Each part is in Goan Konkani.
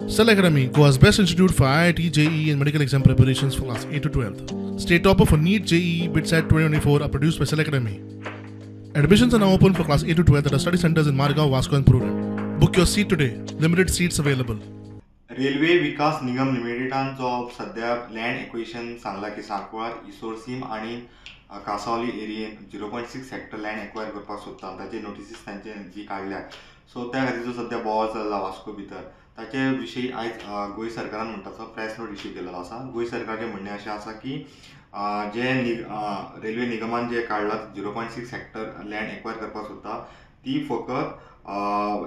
Cell Academy, Goa's best institute for IIT, JEE and medical exam preparations for class 8 to 12. State topper for NEET, JEE, BITSAT 2024 are produced by Cell Academy. Admissions are now open for class 8 to 12 at our study centers in Margao, Vasco and Prudent. Book your seat today. Limited seats available. Railway Vikas Nigam लिमिटेडान जो सद्या लँड एक्विशन सांगला की सांकवाळ, इसोरसीम आनी कासावली एरियेन 0.6 हेक्टर लँड एक्वायर करपाक सोदता, ताचे नोटिसीस तांचे जी काडल्या, सो त्या खातीर जो सद्या बोवाळ चल्ला वास्को भितर, ताचे विशीं आयज गोंय सरकारान म्हणटा तो प्रेस नोट इश्यू केल्लो आसा. गोंय सरकाराचें म्हणणें अशें आसा की जे रेल्वे निगमान जे काडला 0.6 हेक्टर लँड एक्वायर करपाक सोदता ती फकत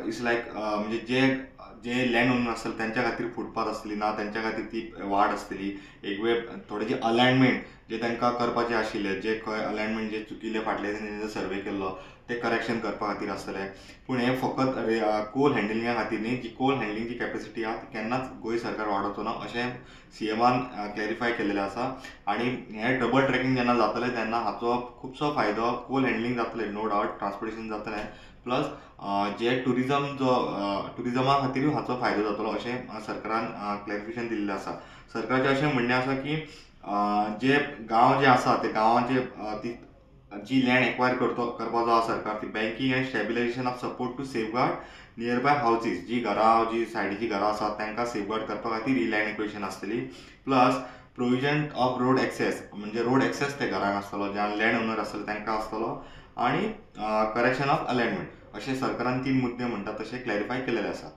it's लायक म्हणजे जे जे लँड ओनर आसतले त्यांच्या खातीर फुटपाथ आसतली ना, त्यांच्या खातीर ती वाट आसतली. एक वेळ थोडे जे अलायनमेंट जे तांकां करपाचें आशिल्लें, जे खंय अलायनमेंट जे चुकिल्ले फाटले तेंचे सर्वे केल्लो ते करेक्शन करपा खातीर आसतलें. पूण हें फकत कोल हँडलिंगा खातीर न्ही, जी कोल हँडलिंगची कॅपेसिटी आहा ती केन्नाच गोंय सरकार वाडोवचो ना अशें सीएमान क्लॅरिफाय केल्लें आसा. आनी हें डबल ट्रॅकिंग जेन्ना जातलें तेन्ना हाचो खुबसो फायदो कोल हँडलिंग जातलें, नो डावट, ट्रान्सपोर्टेशन जातलें, प्लस जे ट्युरिजम जो ट्युरिजमा खातीरूय हाचो फायदो जातलो अशें सरकारान क्लॅरिफिकेशन दिल्लें आसा. सरकाराचें अशें म्हणणें आसा की जे गांव जे आसा ते गांवाचे ती जी लँड एक्वायर करपाचो आसा सरकार ती banking and stabilisation of support to safeguard nearby houses, जी घरां जी सायडीची घरां आसा तांकां सेफगार्ड करपा खातीर ही लँड एक्विशन आसतली. Plus provision of road access, म्हणजे रोड एक्सेस ते घरांक आसतलो, ज्या लँड ओनर आसतले तांकां आसतलो, आनी करेक्शन ऑफ अलायनमेंट अशें सरकारान 3 मुद्दे म्हणटा तशें क्लॅरिफाय केलेले आसा.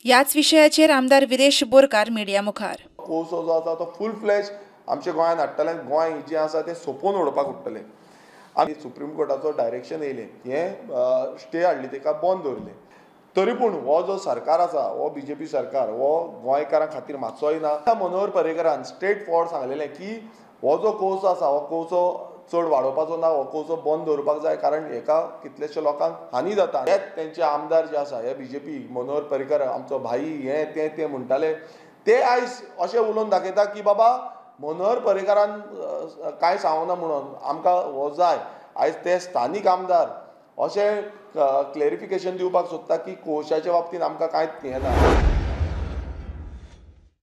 ह्याच विशयाचेर आमदार विरेश बोरकार मिडिया मुखार. कोळसो जो आसा तो फूल फ्लॅश आमच्या गोंयांत हाडटले, गोंय जें आसा तें सोंपोवन उडोवपाक उरतलें. आनी सुप्रीम कोर्टाचो डायरेक्शन येयलें, हें स्टे हाडली, ताका बंद दवरलें. तरी पूण हो जो सरकार आसा, हो बीजेपी सरकार हो गोंयकारां खातीर मातसोय ना. मनोहर पर्रीकरान स्ट्रेट फॉरवर्ड सांगलेलें की हो जो कोळसो आसा हो कोळसो चड वाडोवपाचो ना, हो कोळसो बंद दवरपाक जाय, कारण हेका कितलेशे लोकांक हानी जाता. हेच तेंचे आमदार जे आसा, हे बीजेपी मनोहर पर्रीकर आमचो भाई हें तें तें म्हणटाले, ते आयज अशें उलोवन दाखयता की बाबा मनोहर पर्रीकरान कांय सांगना म्हणून आमकां हो जाय. आयज ते स्थानीक आमदार अशें क्लॅरिफिकेशन दिवपाक सोदता की कोळशाच्या बाबतींत आमकां कांयच हें ना.